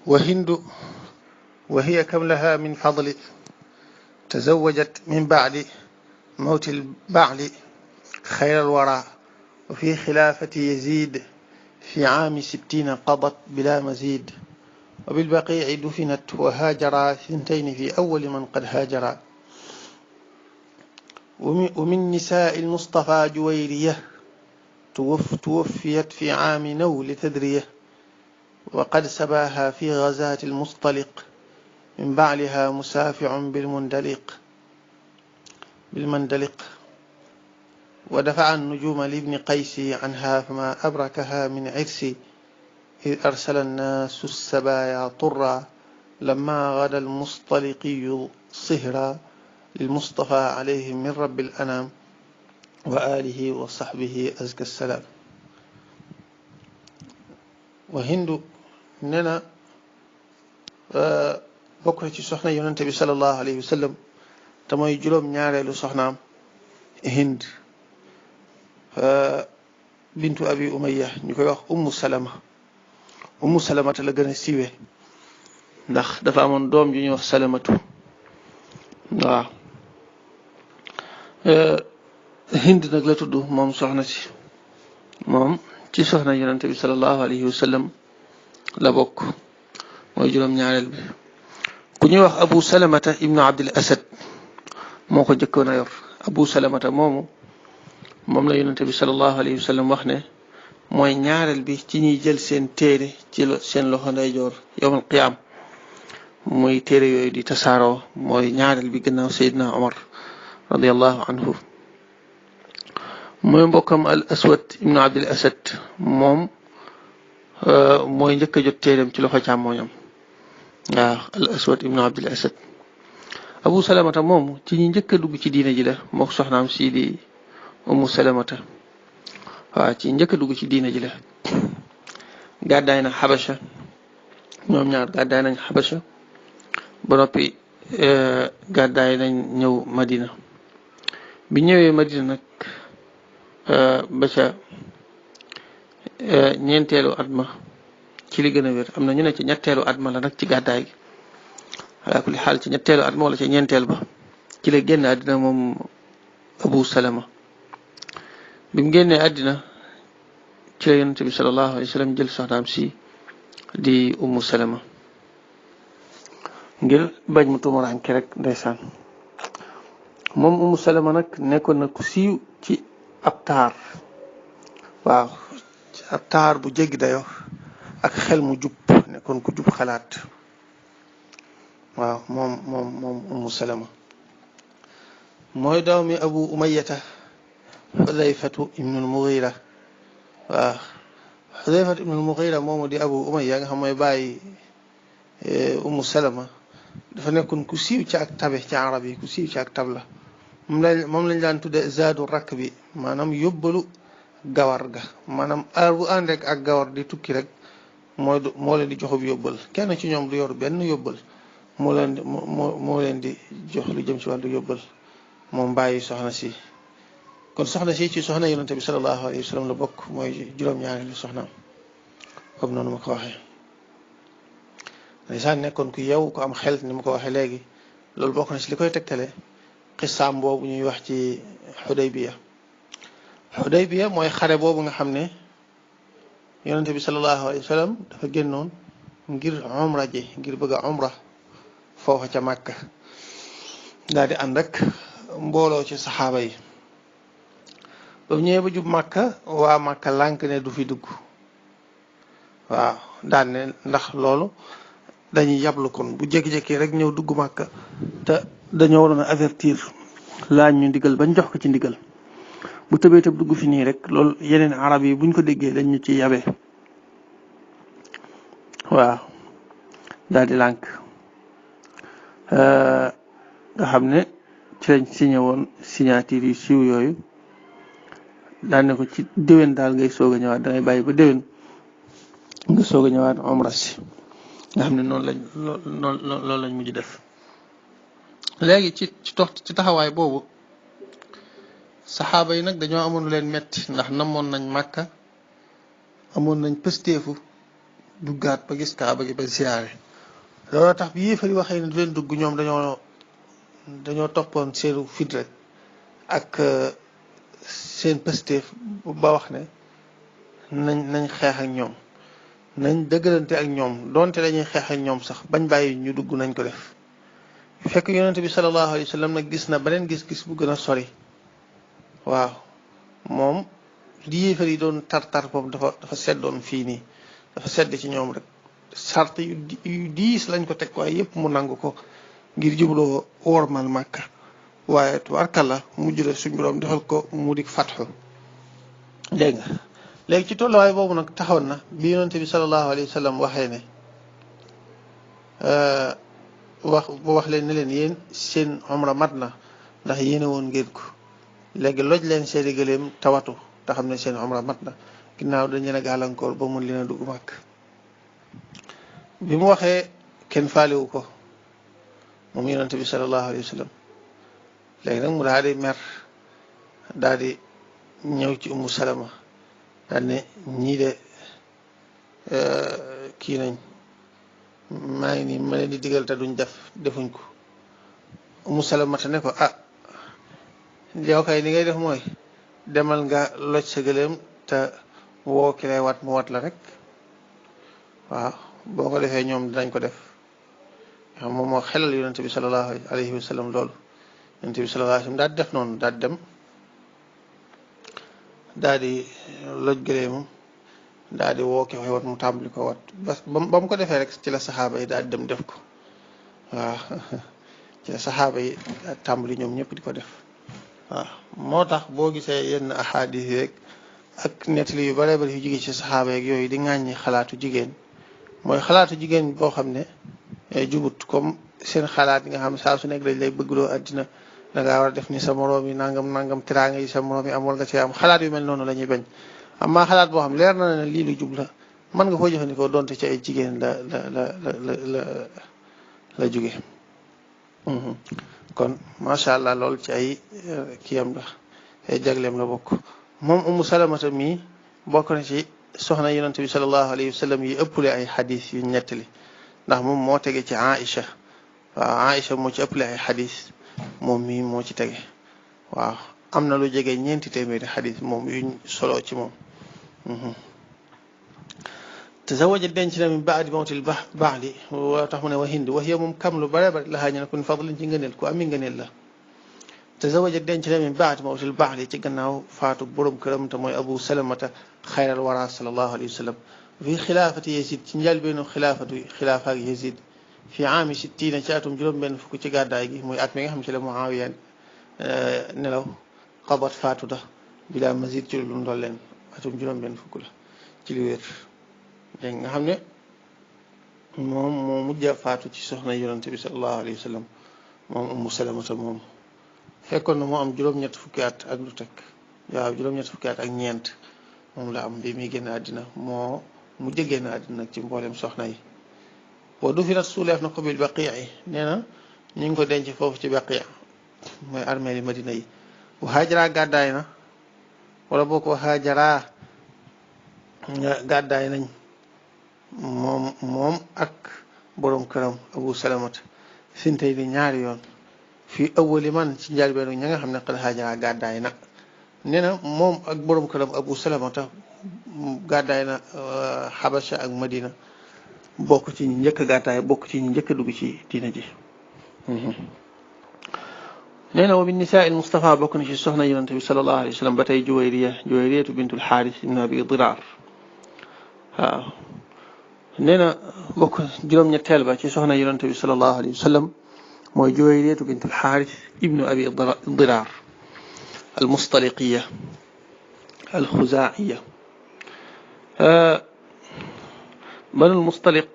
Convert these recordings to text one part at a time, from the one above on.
وهند وهي كم لها من فضل تزوجت من بعد موت البعل خير الورى وفي خلافة يزيد في عام 60 قضت بلا مزيد وبالبقيع دفنت وهاجرا 2 في أول من قد هاجرا ومن نساء المصطفى جويرية توفيت في عام نول تدرية وقد سباها في غزاة المصطلق من بعلها مسافع بالمندلق ودفع النجوم لابن قيس عنها فما أبركها من عرس إذ أرسل الناس السبايا طرا لما غدا المصطلقي صهرا للمصطفى عليه من رب الأنام وآله وصحبه أزكى السلام. وهند ننا bokk na ci soxna yonente bi sallallahu alayhi wa sallam te mooy juróom-ñaareelu soxnaam Hind bintu abi umayya ñu koy wax ummu salamata la gën a siiwe ndax dafa amoon doom ju ñuy wax salamatu. waaw Hind nag la tudd moom soxna si, moom ci soxna yonente bi sallallahu alayhi wa sallam la bokk, mooy juróom-ñaareel bi. ku ñuy wax abu salamata ibnu abdil asad moo ko jëkkoon a yor. abu salamata moomu moom la yonente bi sallallahu alayhi wa sallam wax ne mooy ñaareel bi ci ñuy jël seen téere ci seen loxo ndeyjoor yawmal qiyaam, muy téere yooyu di tasaaroo, mooy ñaareel bi gannaaw Seydina Omar radiyallahu anhu. mooy mbokkam al aswad ibnu abdil asad, moom mooy njëkk a jot téereem ci loxo càmmooñam. waaw al aswad ibnu abdil asad. abu salamata moomu ci ñi njëkk a dugg ci diine ji la, moo soxnaam sii di ummu salamata. waaw ci njëkk a dugg ci diine ji la. gàddaay na xabasha, ñoom ñaar gàddaay nañ xabasha ba noppi gàddaay nañ ñëw madina. bi ñëwee madina nag ba ca ñeenteelu at ma ci li gën a wér, am na ñu ne ci ñetteelu at ma la nag ci gàddaay gi, ala kulli xaal ci ñetteelu at ma wala ci ñeenteel ba ci la génn àddina moom abu salama. bi mu génnee àddina ci la yonent bi sallallahu alayhi wa sallam jël soxnaam si di ummu salama ngir bañ mu tumuraanke rek ndeysaan. moom ummu salama nag nekkoon na ku siiw ci ab taar, waaw ci ab taar bu jéggi dayo ak xel mu jub, nekkoon ku jub xalaat. waaw moom ummu salama mooy doomi abu umayyata xudayfatu ibnul mughira. waaw xudayfatu ibnul mughira moomu di abu umayya nga xam mooy bàyyi ummu salama, dafa nekkoon ku siiw ci ak tabe ci arab yi, ku siiw ci ak tab la. moom lañ daan tudde zaadu rakk bi, maanaam yóbbalu gawar ga, maanaam aar bu ànd rek ak gawar di tukki rek moo leen di joxub yóbbal. kenn ci ñoom du yor benn yóbbal, moo leen di jox lu jëm ci wàllu yóbbal, moom bàyyi soxna si. kon soxna si ci soxna yonente bi sallallahu alayhi wa sallam la bokk, mooy juróom-ñaareelu soxnaam comme noonu ma ko waxee. ndeysaan nekkoon ku yew ku am xel ni ma ko waxee léegi. loolu bokk na ci li koy tegtale xisaam boobu ñuy wax ci Xudaybiya mooy xare boobu nga xam ne yonente bi sallallahu alayhi wa sallam dafa génnoon ngir umra ji, ngir bëgg a umra foofa ca Màkka, daal di ànd ak mbooloo ci saxaaba yi. ba ñëwee ba jub Màkka, waa Màkka lànk ne du fi dugg. waaw daan ne ndax loolu dañuy yablu kon bu jékki-jékki rek ñëw dugg Màkka, te dañoo waroon a avertir laaj ñu ndigal bañ jox ko ci ndigal. bu tëbee tëb dugg fi nii rek loolu yeneen arab yi buñ ko déggee dañ ñu ci yabe. waaw daal di lànk nga xam ne ci lañ signé woon signature yu siiw yooyu, daan ne ko ci déwén daal ngay soog a ñëwaat, dangay bàyyi ba déwén nga soog a ñëwaat umra si. nga xam ne loolu lañ mujj def. léegi ci taxawaay boobu saxaaba yi nag dañoo amoon leen metti, ndax namoon nañ Màkka, amoon nañ pësteefu duggaat ba gis kaaba gi ba ziyaare looloo tax bi yéefar yi waxee ne du leen dugg ñoom dañoo toppoon seenu fit rek ak seen pësteef ba wax ne nañ xeex ak ñoom nañ dëggalante ak ñoom donte dañuy xeex ak ñoom sax bañ bàyyi ñu dugg nañ ko def fekk yonente bi sallallahu alayhi wa sallam nag gis na beneen gis-gis bu gën a sori waaw moom li yéefar yi doon tar boobu dafa seddoon fii nii dafa sedd ci ñoom rek sart yu diis lañ ko teg waaye yépp mu nangu ko ngir jubloo wormal Màkka waaye tubarkalla mujj la suñ borom defal ko mu di fatxu dégg nga léegi ci tolluwaay boobu nag taxawoon na bi yonente bi sallallahu alayhi wa sallam waxee ne wax leen ne leen yéen seen umra mat na ndax yéene woon ngeen ko léegi loj leen seeni gëléem tawatu te xam ne seen umra mat na ginnaaw dañ leen a gàllankoor ba mun leen a dugg màkk bi mu waxee kenn faalewu ko moom yonente bi sallallahu alayhi wa sallam léegi nag mu daal di mer daal di ñëw ci Ummu Salama daal ne ñii de kii nañ maa ngi nii ma leen di digal te duñ defuñ ko Ummu Salama te ne ko yow kay li ngay def mooy demal nga loj sa gëléem te woo ki lay wat mu wat la rek waaw boo ko defee ñoom dinañ ko def moom moo xelal yonente bi sallallahu alayhi wa sallam loolu yonente bi sallallahu alayhi wa sallam daal di def noonu daal di dem daal di loj gëléemam daal di woo ki koy wat mu tàmbali ko wat ba mu ko defee rek ci la saxaaba yi daal di dem def ko waaw ci la saxaaba yi tàmbali ñoom ñëpp di ko def waaw moo tax boo gisee yenn ahadis yi rek ak nettali yu bare bari yu jóge ci saxaaba yeeg yooyu di ŋàññi xalaatu jigéen mooy xalaatu jigéen boo xam ne jubut comme seen xalaat yi nga xam saa su nekk dañ lay bëggloo àddina da ngaa war a def ni sa moroom yi nangam teraanga yi sa moroom yi am war nga cee am xalaat yu mel noonu la ñuy bañ amaa xalaat boo xam leer na ne lii lu jub la mën nga koo jëfandikoo donte ci ay jigéen la jóge kon macha allah loolu ci ay kiyam la ay jagleem la bokk moom Ummu Salamata mii bokk na ci soxna yonente bi sallallahu alayhi wa sallam yi ëppale ay xadis yu ñettali ndax moom moo tege ci Aïcha waaw Aïcha moo ci ëppale ay xadis moom mii moo ci tege waaw am na lu jege 4 téeméeri xadis moom yuñ solo ci moom tazawaja denc na min baadi mawtil baali wa tax mu ne wa Hind wa hiya moom kam lu bare bare la xaaña ne kun fadlin ci ngëneel ku ami ngëneel la tazawaja denc na min baadi mawtil baali ci gannaaw faatu borom këram te mooy Abu Salamata xayral wara sallallahu alayhi wa sallam fi xilaafati Yazid ci njëlbeenu xilaafaak Yazid fi aami 60 ci atum juróom-benn fukk ci gàddaay gi muy at mi nga xam ci la Muawiya nelaw xabat faatu da bila mazid ci lu ndolleen atum juróom-benn fukk la ci li wér dégg nga xam ne moom moo mujj a faatu ci soxna yonente bi sallallahu alayhi wa sallam moom Ummu Salamata moom fekkoon na moo am juróom-ñett fukki at ak lu teg waaw juróom-ñett fukki at ak ñeent moom la am bi muy génn àddina moo mujj a génn àddina ci mboolem soxna yi wa du fi nat suuleef na ko bil Baqi yi nee na ñu ngi ko denc foofu ci Baqi mooy armée li Madina yi wa Haajara gàddaay na wala boo ko Haajara gàddaay nañ moom ak borom këram Abu Salamata sintey di ñaari yoon fii awwali man ci njëlbeenu ña nga xam ne qad Haajara gàddaay na nee na moom ak borom këram Abu Salamata gàddaay na Habasha ak Madina bokk ci ñi njëkk a gàddaay bokk ci ñi njëkk a dugg ci diina ji nee na wa min nisaa il Mustafa bokk na ci soxna yonente bi sallallahu alayhi wa sallam ba tey Juwayriyatu bintul Xaaris ibn Abi Diraar waaw nee na bokk juróom-ñetteel ba ci soxna yonente bi sallallahu alayhi wa sallam mooy Juwayriyatu bintul Xaaris ibn Abi Diraar al Mustaliqiya al Xuzaa'iya banul Mustaliq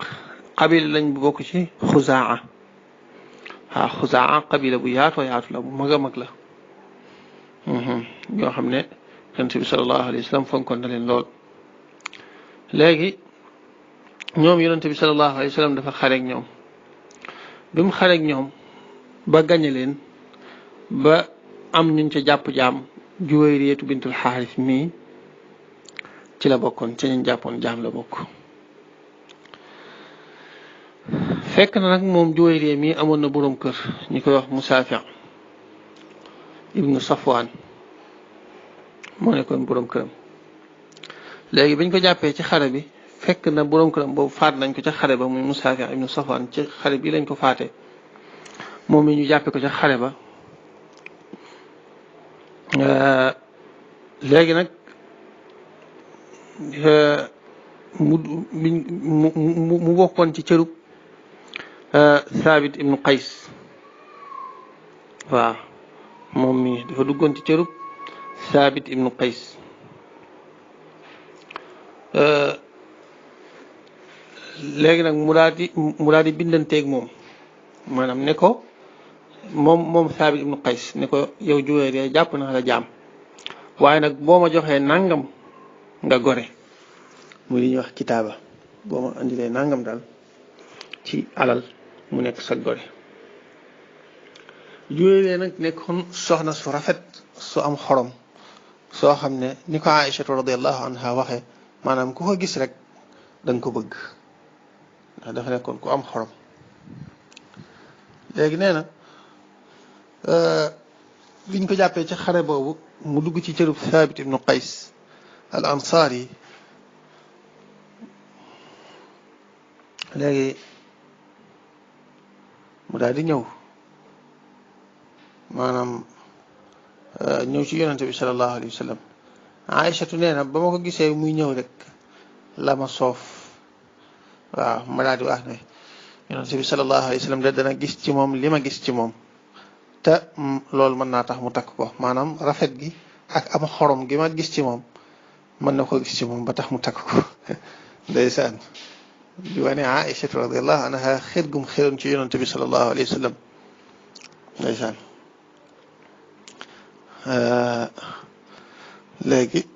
qabila lañ bu bokk ci Xuzaa waaw Xuzaa qabila bu yaatoo yaatu la bu mag a mag la ñoo xam ne yonent bi sallallahu alayhi wa sallam fonkoon na leen lool léegi ñoom yonent bi sallallahu alayhi wa sallam dafa xareek ñoom bi mu xareek ñoom ba gañe leen ba am ñun ca jàpp jaam Juwayriyatu bintul Xaaris mii ci la bokkoon ci ñu jàppoon jaam la bokk fekk na nag moom Juwayriya mi amoon na boroom kër ñu koy wax Musaafi ibnu Safwaan moo nekkoon boroom këram. léegi bañ ko jàppee ci xare bi fekk na boroom këram boobu faat nañ ko ca xare ba muy Musaafi ibnu Safwaan ci xare bi lañ ko faatee moom mi ñu jàppee ko ca xare ba. léegi nag mu bokkoon ci cërub Saabit ibnu Qays waaw moom mi dafa duggoon ci cërub Saabit ibnu Qays. léegi nag mu daal di bindanteeg moom maanaam ne ko moom Saabit ibnu Qays ne ko yow Juwayriya jàpp na la jaam waaye nag boo ma joxee nangam nga gore muy li ñuy wax kitaaba boo ma andilee nangam daal ci alal mu nekk sa gore. Juwayriya nag nekkoon soxna su rafet su am xorom soo xam ne ni ko Aïchatu radiyallahu anha waxee maanaam ku ko gis rek danga ko bëgg ndax dafa nekkoon ku am xorom. léegi nee na biñ ko jàppee ci xare boobu mu dugg ci cërub Saabit ibnu Qays al Ansaari. léegi mu daal di ñëw maanaam ñëw ci yonente bi sallallahu alayhi wa sallam. Aïchatu nee na ba ma ko gisee muy ñëw rek la ma soof waaw ma daal di wax ne yonente bi sallallahu alayhi wa sallam de dana gis ci moom li ma gis ci moom te loolu mën naa tax mu takk ko maanaam rafet gi ak am xorom gi ma gis ci moom mën na ko gis ci moom ba tax mu takk ko ndeysaan di wane Aïchatu radiyallahu anha xër gum xëroon ci yonente bi sallallahu alayhi wa sallam ndeysaan. léegi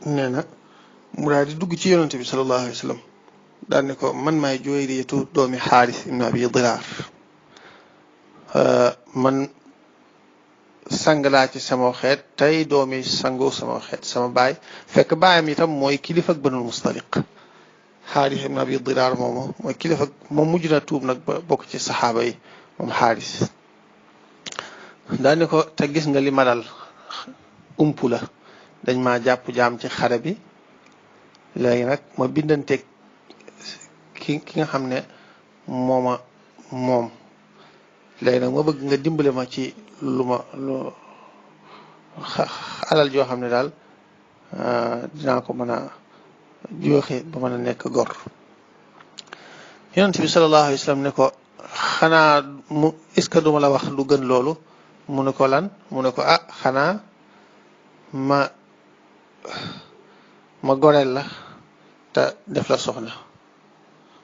nee na mu daal di dugg ci yonente bi sallallahu alayhi wa sallam daal ne ko man maay Juwayriyatu doomi Xaaris ibnu Abi Diraar man sang laa ci sama xeet tey doomi sangu sama xeet sama baay fekk baayam itam mooy kilifa ak Banul Mustaliq. Xaaris ibnu Abi Diraar moomu mooy kilifa moom mujj na tuub nag ba bokk ci saxaaba yi moom Xaaris. daal ne ko te gis nga li ma dal umpu la dañ maa jàpp jaam ci xare bi léegi nag ma bindanteeg ki nga xam ne moom léegi nag ma bëgg nga dimbale ma ci lu alal joo xam ne daal dinaa ko mën a joxe ba mën a nekk gor. yonent bi sallallahu alayhi wa sallam ne ko xanaa est-ce que duma la wax lu gën loolu mu ne ko lan mu ne ko xanaa ma goreel la te def la soxna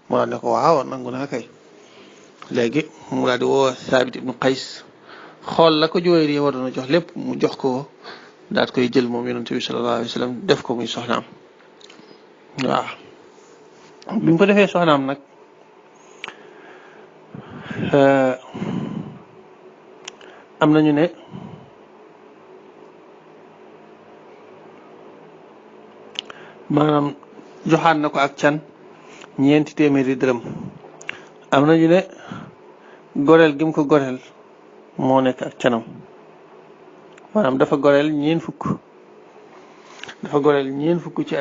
mu daal ne ko waaw nangu naa kay. léegi mu daal di woo Saabit ibnu Qays xool la ko Juwayriya waroon a jox lépp mu jox ko daal koy jël moom yonent bi sallallahu alayhi wa sallam def ko muy soxnaam. waaw bi mu ko defee soxnaam nag am nañu ne maanaam joxaat na ko ak can 4 téeméeri dërëm. am nañu ne goreel gi mu ko goreel moo nekk ak canam maanaam dafa goreel 4 fukk dafa goreel 4 fukk ci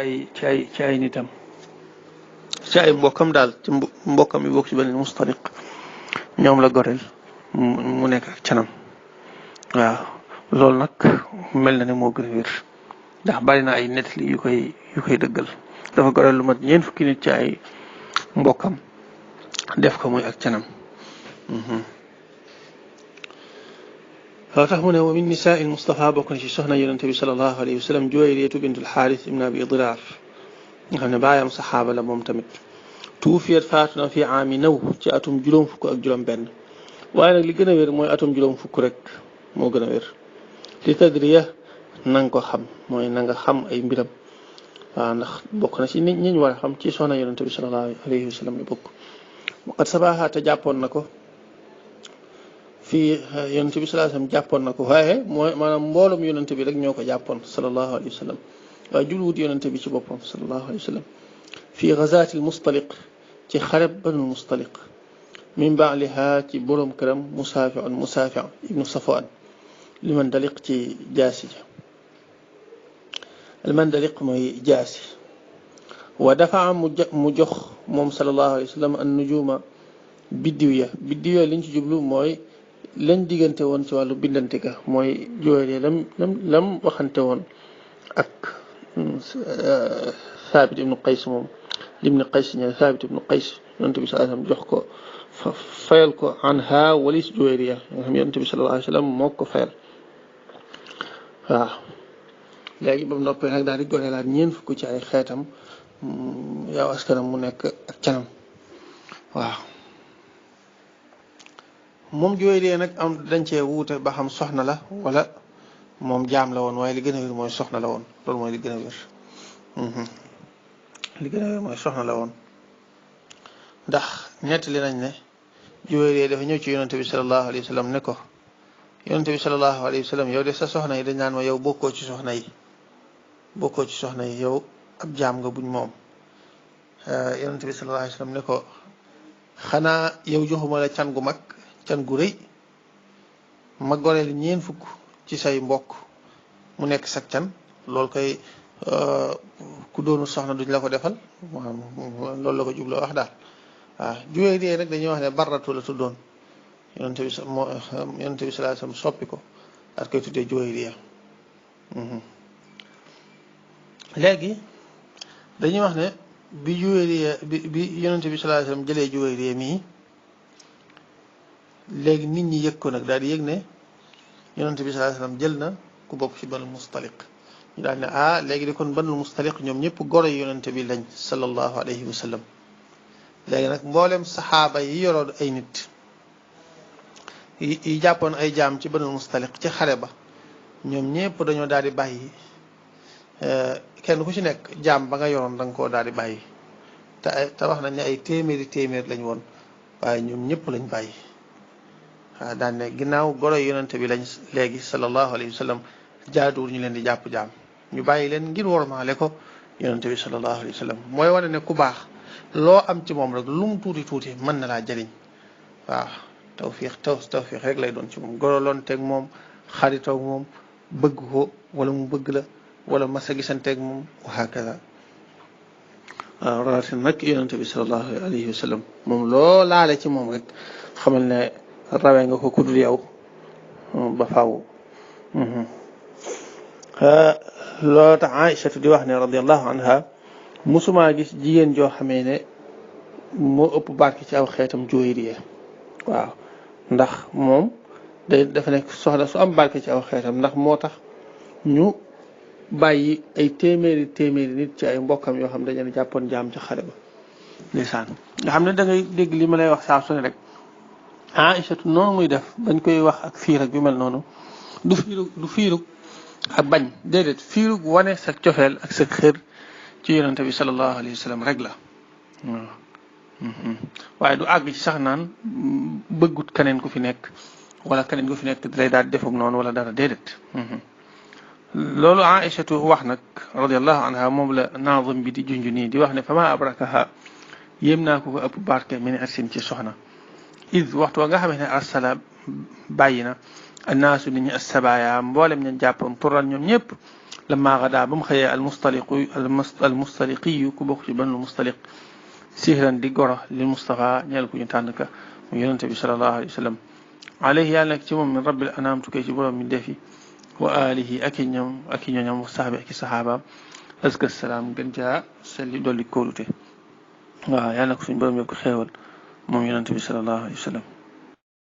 ay nitam ci ay mbokkam daal ci mbokkam yi bokk ci Banul Mustaliq ñoom la goreel mu nekk ak canam. waaw loolu nag mel na ne moo gën a wér ndax bari na ay nettali yu koy dëggal dafa goreel lu mat 4 fukki nit ci ay mbokkam def ko muy ak canam. loo tax mu ne wa min nisaa il Mustafa bokk na ci soxna yonente bi sallallahu alayhi wa sallam Juwayriyatu bintul Xaaris ibn Abi Diraar nga xam ne baayam saxaaba la moom tamit. tuufiyat faatu na fi aami naw ci atum 7 fukk ak 1 waaye nag li gën a wér mooy atum 7 fukk rek moo gën a wér. li tadriya na nga ko xam mooy na nga xam ay mbiram waaw ndax bokk na ci nit ñi ñu war a xam ci soxna yonente bi sallallahu alayhi wa sallam la bokk. waqad sabaha te jàppoon na ko fii yonente bi sallallahu alayhi wa sallam jàppoon na ko waaye mooy maanaam mboolum yonente bi rek ñoo ko jàppoon sallallahu alayhi wa sallam waaye julwut yonente bi ci boppam sallallahu alayhi wa sallam fii ghazatil Mustaliq ci xareb Banul Mustaliq min baaliha ci borom këram musaafi ibnu safwaan liman daliq ci jaasi ja liman daliq mooy jaasi wa dafa mu jox moom sallallahu alayhi wa sallam an nujuma biddiw ya liñ ci jublu mooy lañ diggante woon ci wàllu bindante ga mooy Juwayriya lam waxante woon ak Saabit ibnu Qays moom ibnu Qays ñe Saabit ibnu Qays yonent bi sallallahu alayhi wa sallam jox ko fayal ko anha walis Juwayriya nga xam yonent bi sallallahu alayhi wa sallam moo ko fayal waaw léegi ba mu noppee nag daal di goreelaat ñeent fukk ci ay xeetam yow askanam mu nekk ak canam waaw moom Juwayriya nag am dañ cee wuute ba xam soxna la wala moom jaam la woon waaye li gën a wér mooy soxna la woon loolu mooy li gën a wér li gën a wér mooy soxna la woon ndax nettali nañ ne Juwayriya dafa ñëw ci yonente bi sallallahu alayhi wa sallam ne ko yonente bi sallallahu alayhi wa sallam yow de sa soxna yi dañ naan ma yow bokkoo ci soxna yi yow ab jaam nga buñ moom yonente bi sallallahu alayhi wa sallam ne ko xanaa yow joxuma la can gu mag can gu rëy ma goreel ñeen fukk ci say mbokk mu nekk sag can loolu koy ku doonu soxna duñ la ko defal loolu la ko jubloo wax daal waaw Juwayriya nag dañuy wax ne Barratu la tuddoon yonente bi sallallahu alayhi wa sallam soppi ko daal koy tuddee Juwayriya léegi dañuy wax ne bi yonente bi sallallahu alayhi wa sallam jëlee Juwayriya mii léegi nit ñi yëg ko nag daal di yëg ne yonente bi sallallahu alayhi wa sallam jël na ku bokk ci Banul Mustaliq ñu daal ne léegi di kon Banul Mustaliq ñoom ñëpp goro yonente bi lañ sallallahu alayhi wa sallam léegi nag mboolem saxaaba yi yoroon ay nit yi jàppoon ay jaam ci Banul Mustaliq ci xare ba ñoom ñëpp dañoo daal di bàyyi kenn ku ci nekk jaam ba nga yoroon da nga koo daal di bàyyi te wax nañ ne ay téeméer lañ woon waaye ñoom ñëpp lañ bàyyi waaw daan ne ginnaaw goro yonente bi lañ léegi sallallahu alayhi wa sallam jaaduwul ñu leen di jàpp jaam ñu bàyyi leen ngir wormaale ko yonente bi sallallahu alayhi wa sallam mooy wane ne ku baax loo am ci moom rek lu mu tuuti mën na laa jëriñ waaw tawfiix rek lay doon ci moom goroloon teeg moom xaritoog moom bëgg ko wala mu bëgg la wala masa gisanteeg moom wa hakada waaw rawatina nag yonente bi sallallahu alayhi wa sallam moom loo laale ci moom rek xamal ne rawee nga ko kudul yow ba faaw loolu tax Aïchatu di wax ne radiyallahu anha musuma gis jigéen joo xamee ne moo ëpp barke ci aw xeetam Juwayriya waaw ndax moom dafa nekk soxna su am barke ci aw xeetam ndax moo tax ñu bàyyi ay téeméeri nit ci ay mbokkam yoo xam dañu leen jàppoon jaam ci xare ba ndeysaan nga xam ne da ngay dégg li ma lay wax saa su ne rek Aïchatu noonu muy def bañ koy wax ak fiir ak yu mel noonu du fiirug ak bañ déedéet fiirug wane sa cofeel ak sa xër ci yonente bi sallallahu alayhi wa sallam rek la waaw waaye du àgg ci sax naan bëggut keneen ku fi nekk wala keneen ku fi nekk dalay daal defum noonu wala dara déedéet loolu Aïchatu wax nag radiyallahu anha moom la naazim bi di junj nii di wax ne fama abrakaha yéem naa ko ëpp barke min arsin ci soxna id waxtu wa nga xamee ne arsala bàyyi na annaasu nit ñi assabaaya mboolem ña jàppoon turan ñoom ñëpp lamma gadaa ba mu xëyee almustaliqiyu ku bokk ci Banul Mustaliq sihran di goro lil Mustafa ñeel ku ñu tànn ka mu yonente bi sallallahu alayhi wa sallam alayhi yàlla nekk ci moom min rabbil anaam tukkee ci borom mi defi wa alihi ak i ñoñam wa sahbi ak i saxaabaam aska salaam gën caa selli dolli kóolute waaw yàlla na ko suñu borom yokk xéewal moom yonente bi sallallahu alayhi wa sallam